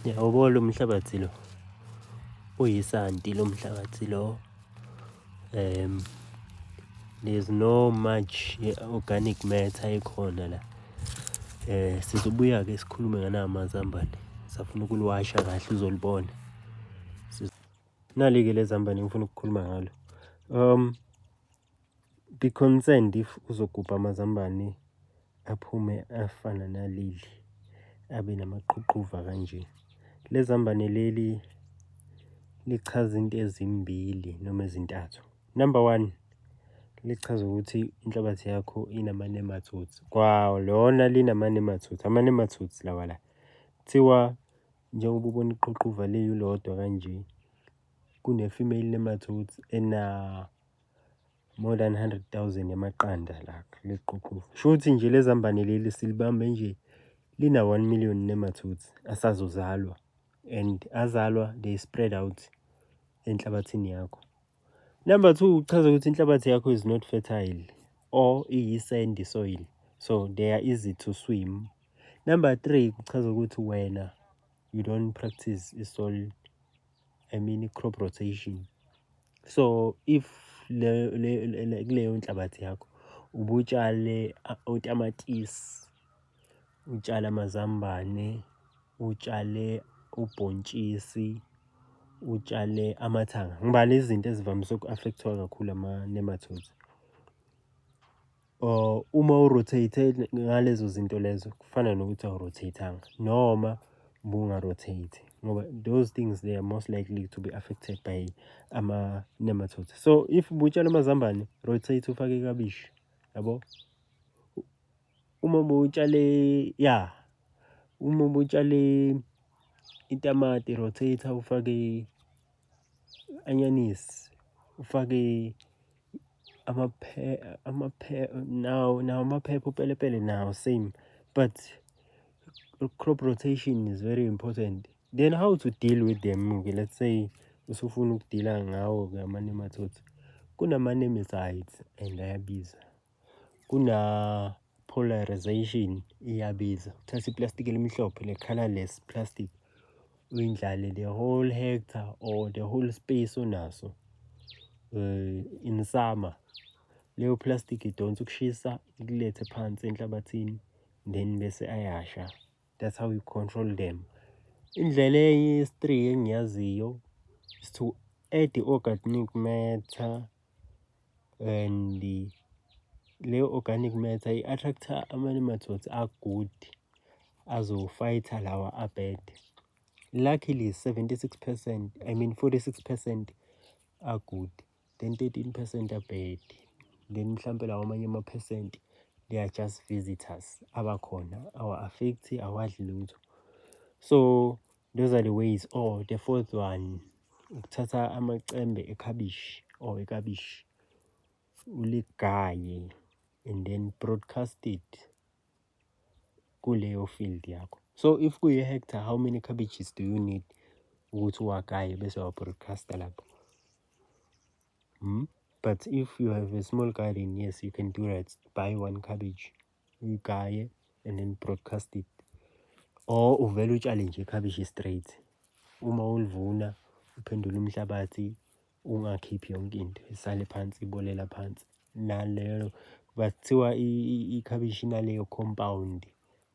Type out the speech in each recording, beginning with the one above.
Uyawubona lo mhlabathi lo, uyisanti lo mhlabathi lo. There's no much organic matter ekhona la. Sizobuya-ke sikhulume nganawa amazambane, safuna ukuliwasha kahle uzolibona. Nali-ke le zambane engifuna ukukhuluma ngalo. Be concerned if uzogubha amazambane aphume afana naleli, abe namaqhuqhuva kanje. Le zambane leli lichaza into ezimbili noma ezintathu. Number one, lichaza ukuthi inhlabathi yakho inama-nematodes. Kwalona linama-nematodes, ama-nematodes lawa la. Kuthiwa njengoba ubona iqhuqhuva lilodwa kanje, kune-female nematodes ena more than 100,000 yamaqanda la kuleli qhuqhuva. Shuthi nje le zambane leli silibambe nje lina 1 million nematodes asazozalwa and azalwa, they spread out enhlabathini yakho. Number two, kuchaza ukuthi inhlabathi yakho is not fertile or iyi-sandy soil, so they are easy to swim. Number three, kuchaza ukuthi wena you don't practice i-soil, I mean i-crop rotation. So if le le kuleyo nhlabathi yakho ubutshale utamatisi, utshale amazambane, utshale ubhontshisi, utshale amathanga, ngibala izinto ezivamise uku-affect-wa kakhulu ama-nematodes. Or uma u-rotate ngalezo zinto lezo, kufana nokuthi awu-rotate-anga noma ubunga-rotate, ngoba those things, they are most likely to be affected by ama-nematodes. So if ubutshala amazambane, rotate ufake iklabishi, yabo. Uma ubutshale, ya, uma ubutshale itamati, rotate ufake anyanisi, ufake nawo nawo amaphepha, upelepele nawo, same, but crop rotation is very important. Then how to deal with them-ke? Let's say usufuna ukudila ngawo-ke ama-nematodes, kunama-nemicides and ayabiza, kuna-polarization, iyabiza. Uthathe iplastiki elimhlophe, le-colourless plastic, uyindlale the whole hectare or the whole space onaso in summer. Leyo plastic idonsa ukushisa, ikulethe phansi enhlabathini, then bese ayasha. That's how you control them. Indlela enye yesi-three engiyaziyo is to add i-organic matter, and leyo organic matter i-attract-a ama-nematodes a-good azo-fight-a lawa a-bad. Luckily 76%, I mean 46% are good, then 13% are bad, then mhlampe lawa amanye ama-percent, they are just visitors abakhona, awa-affect-i, awadli lutho. So those are the ways. Or the fourth one, ukuthatha amacembe ekhabishi or ikabishi, uligaye and then broadcast it kuleyo field yakho. So if kuyi-hectare, how many cabbages do you need ukuthi uwagaye bese uwa-broadcast-a lapho? But if you have a small garden, yes, you can do that. Buy one cabbage, uyigaye and then broadcast it, or uvele utshale nje ikhabishi straight. Uma ulivuna, uphendule umhlabathi, ungakhiphi yonke into, isale phansi, ibolela phansi. Naleyo kuthiwa ikhabishi inaleyo compound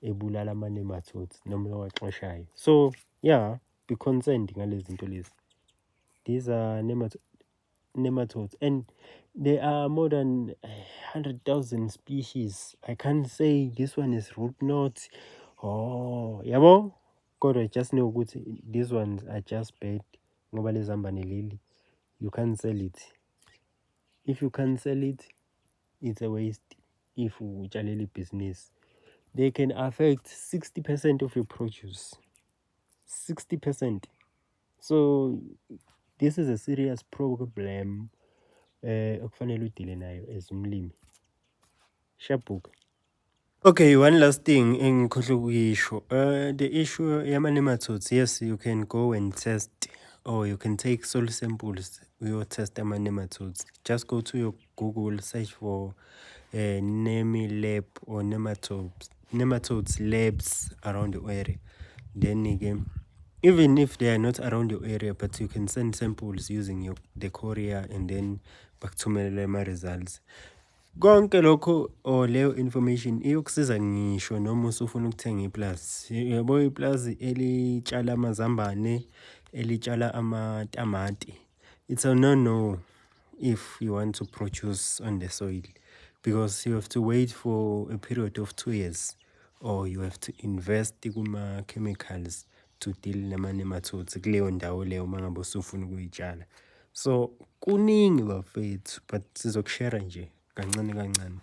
ebulala ama-nematodes noma ewaxoshayo. So yeah, be concerned ngale zinto lezi. These are nematodes and there are more than 100,000 species. I can't say this one is root knot, oh yabo, kodwa just know ukuthi these ones are just bad, ngoba lezambane leli, you can't sell it. If you can't sell it, it's a waste. If utshalela ibhizinisi, they can affect 60% of your produce, 60%. So this is a serious problem okufanele udile nayo as umlimi. Shabhuka. Okay, one last thing engikhohlwe ukuyisho, the issue yama-nematodes. Yes, you can go and test or you can take soil samples, uyo-test ama-nematodes. Just go to your Google, search for Nemi lab or nematodes labs around the area, then-ke Even if they are not around your area, but you can send samples using the courier and then bakuthumelele ama-results. Konke lokho or leyo information iyokusiza ngisho noma usufuna ukuthenga iplazi. Uyabo iplazi elitshala amazambane, elitshala amatamati, it's a no no if you want to produce on the soil because you have to wait for a period of 2 years or you have to invest kuma-chemicals to deal nama-nematodes kuleyo ndawo leyo uma ngabe usufuna ukuyitshala. So kuningi bafethu, but sizokushera nje kancane kancane.